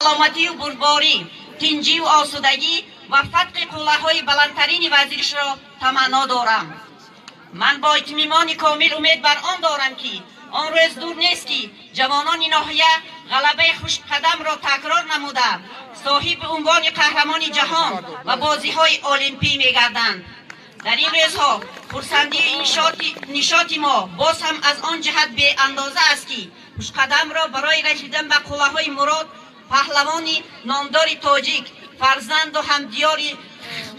Саломатию бурдборӣ, тинҷию осудагӣ ва фатҳи қуллаҳои баландтарини варзишро таманно дорам. Ман бо итминони комил умед бар он дорам, ки он рӯз дур нест, ки ҷавонони ноҳия ғалабаи хушқадамро такрор намуда, соҳиби унвони қаҳрамони ҷаҳон ва бозиҳои олимпӣ мегарданд. Дар ин рӯзҳо хурсандию нишоти мо боз ҳам аз он ҷиҳат беандоза аст, ки хушқадамро барои расидан ба қуллаҳои мурод паҳлавони номдори тоҷик, фарзанду ҳамдиёри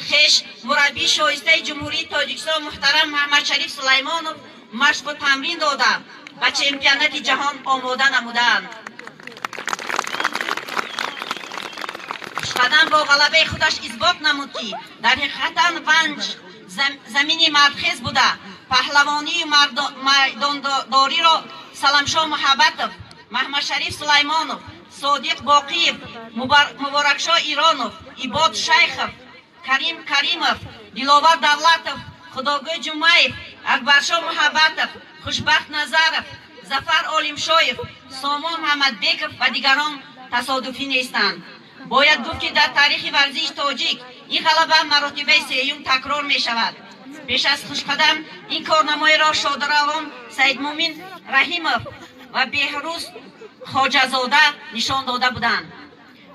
хеш, мураббии шоистаи Ҷумҳурии Тоҷикистон муҳтарам Муҳаммадшариф Сулаймонов машқу тамрин дода, ба чемпионати ҷаҳон омода намудаанд. Хушқадам бо ғалабаи худаш исбот намуд, ки дар ҳақиқатан Ванҷ замини мардхез буда, паҳлавонию майдондориро Саламшоҳ Муҳаббатов, Маҳмадшариф Сулаймонов, Содиқ Боқиев, Муборакшоҳ Иронов, Ибод Шайхов, Карим Каримов, Диловар Давлатов, Худогӯй Ҷумаев, Акбаршоҳ Муҳаббатов, Хушбахт Назаров, Зафар Олимшоев, Сомон Муҳаммадбеков ва дигарон тасодуфӣ нестанд. Бояд гуфт, ки дар таърихи варзиши тоҷик ин ғалаба маротибаи сеюм такрор мешавад. Пеш аз хушқадам ин корнамоиро шодравон Саидмумин Раҳимов ва Беҳрӯз Хоҷазода нишон дода буданд.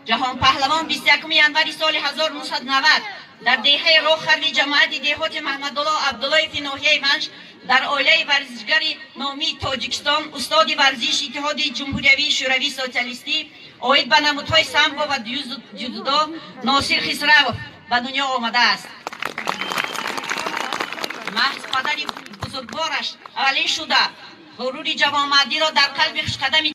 Ҷаҳонпаҳлавон 21 январи соли 1990 дар деҳаи Рохарви ҷамоати деҳоти Маҳмадулло Абдуллоеви ноҳияи Ванҷ дар оилаи варзишгари номии Тоҷикистон, устоди варзиши Иттиҳоди Ҷумҳуриявии Шӯравии Социалистӣ оид ба намудҳои самбо ва дзюдо Носир Хисравов ба дунё омадааст. Маҳз падари бузургвораш аввалин шуда ғурури ҷавонмардиро дар қалби хушқадами